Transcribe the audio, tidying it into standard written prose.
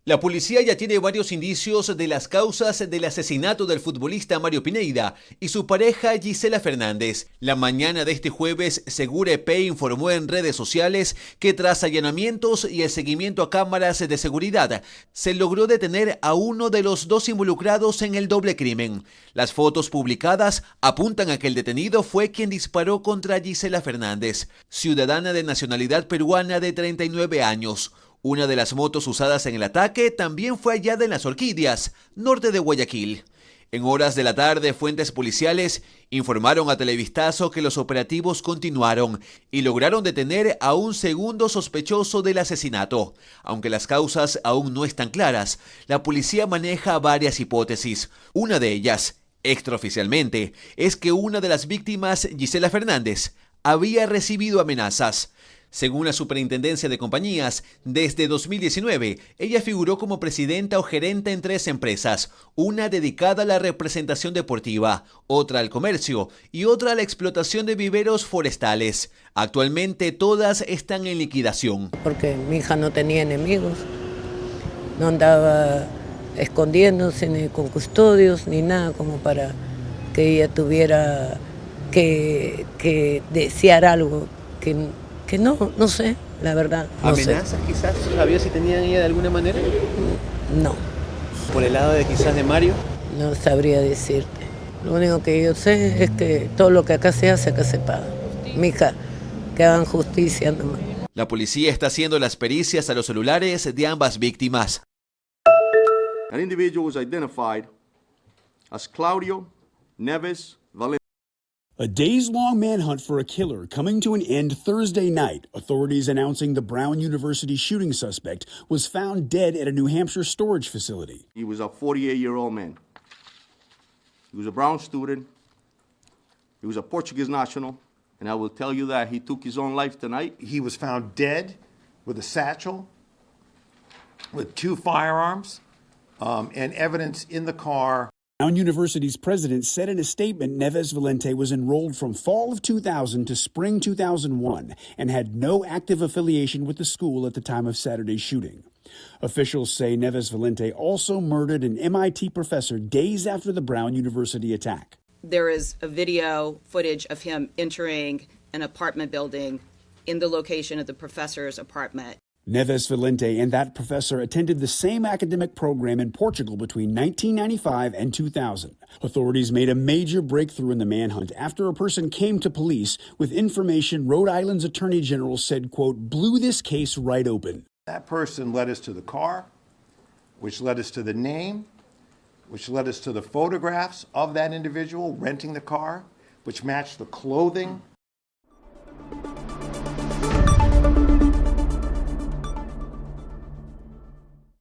La policía ya tiene varios indicios de las causas del asesinato del futbolista Mario Pineida y su pareja Gisela Fernández. La mañana de este jueves, Segura EP informó en redes sociales que tras allanamientos y el seguimiento a cámaras de seguridad, se logró detener a uno de los dos involucrados en el doble crimen. Las fotos publicadas apuntan a que el detenido fue quien disparó contra Gisela Fernández, ciudadana de nacionalidad peruana de 39 años. Una de las motos usadas en el ataque también fue hallada en Las Orquídeas, norte de Guayaquil. En horas de la tarde, fuentes policiales informaron a Televistazo que los operativos continuaron y lograron detener a un segundo sospechoso del asesinato. Aunque las causas aún no están claras, la policía maneja varias hipótesis. Una de ellas, extraoficialmente, es que una de las víctimas, Gisela Fernández, había recibido amenazas. Según la Superintendencia de Compañías, desde 2019, ella figuró como presidenta o gerente en tres empresas, una dedicada a la representación deportiva, otra al comercio y otra a la explotación de viveros forestales. Actualmente todas están en liquidación. Porque mi hija no tenía enemigos, no andaba escondiéndose ni con custodios ni nada como para que ella tuviera que desear algo que no, no sé, la verdad. No. ¿Amenazas quizás? ¿Sabía si tenían ella de alguna manera? No. ¿Por el lado de quizás de Mario? No sabría decirte. Lo único que yo sé es que todo lo que acá se hace, acá se paga. Mija, que hagan justicia nomás. La policía está haciendo las pericias a los celulares de ambas víctimas. An individual was identified as Claudio Neves Valente. A days long manhunt for a killer coming to an end Thursday night. Authorities announcing the Brown University shooting suspect was found dead at a New Hampshire storage facility. He was a 48 year old man. He was a Brown student. He was a Portuguese national. And I will tell you that he took his own life tonight. He was found dead with a satchel, with two firearms, and evidence in the car. Brown University's president said in a statement Neves Valente was enrolled from fall of 2000 to spring 2001 and had no active affiliation with the school at the time of Saturday's shooting. Officials say Neves Valente also murdered an MIT professor days after the Brown University attack. There is a video footage of him entering an apartment building in the location of the professor's apartment. Neves Valente and that professor attended the same academic program in Portugal between 1995 and 2000. Authorities made a major breakthrough in the manhunt after a person came to police with information Rhode Island's attorney general said, quote, blew this case right open. That person led us to the car, which led us to the name, which led us to the photographs of that individual renting the car, which matched the clothing